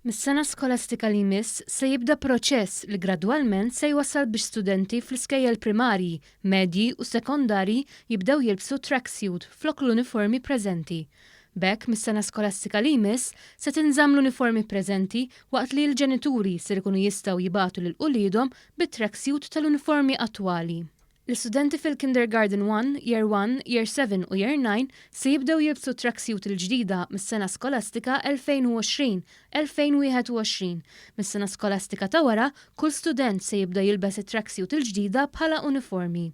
Mis-sena skolastika li jmiss se jibda proċess li gradwalment se jwassal biex studenti fl-iskejjel primarji, medji u sekondarji jibdew jilbsu tracksuit flok l-uniformi preżenti. B'hekk mis-sena skolastika li jmiss se tinżamm l-uniformi preżenti waqt li l-ġenituri ser ikunu jistgħu jibagħtu lil uliedhom bit-tracksuit tal-uniformi attwali. L-istudenti fil-Kindergarten One, Year One, Year Seven u Year Nine se jibdew jilbsu t-tracksuit il-ġdida mis-sena skolastika 2020, 2021. Mis-sena skolastika ta' wara, kull student se jibda jilbes it-tracksuit il-ġdida bħala uniformi.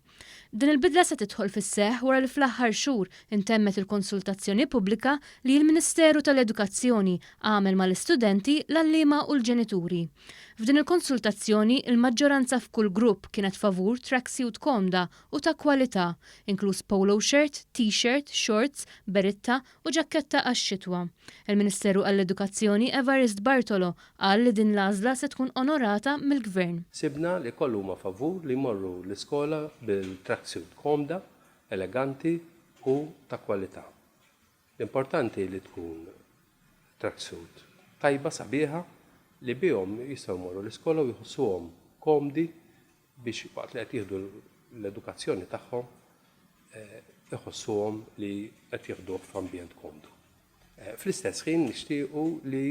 Din il-bidla se tidħol fis-seħħ wara li fl-aħħar xhur intemmet il-konsultazzjoni pubblika li l-Ministeru tal-Edukazzjoni għamel mal-istudenti, l-għalliema u l-ġenituri. F'din il-konsultazzjoni, il-maġġoranza f'kull grupp kienet favur tracksuit komda u ta' kwalità, inkluż polo shirt, t-shirt, shorts, beritta u ġakketta għax-xitwa. Il-Ministeru għall-Edukazzjoni Evarist Bartolo qal li din l-għażla se tkun onorata mill-Gvern. Sibna li koll huma favur li jmorru l-iskola bil-tracksuit komda, eleganti u ta' kwalità. L-importanti li tkun tracksuit tajba, sabiħa, li bihom jistgħu jmorru l-iskola u jħossuhom komdi biex waqt li qed jieħdu l-edukazzjoni tagħhom iħossuhom li qed jieħduh f'ambjent komdu. Fl-istess ħin nixtiequ li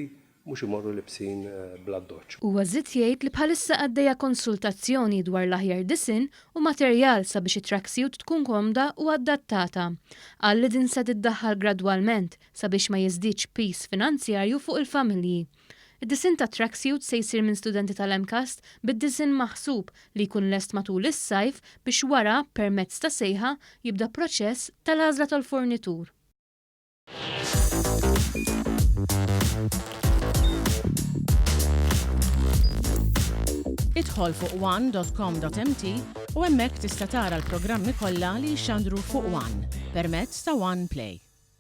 mhux imorru libsin bl-addoċċ. Huwa żied jgħid li bħalissa għaddejja konsultazzjoni dwar l-aħjar disinn u materjal sabiex it-tracksuit tkun komda u adattata. Qal li din se tiddaħħal gradwalment sabiex ma jiżdiedx piż finanzjarju fuq il-familji. Id-disinn tat-tracksuit se jsir minn studenti tal-MCAST bid-disinn maħsub li jkun lest matul is-sajf biex wara, permezz ta' sejħa, jibda proċess tal-għażla tal-fornitur. Idħol fuq one.com.mt u hemmhekk tista' tara l-programmi kollha li jixxandru fuq One permezz ta' One Play.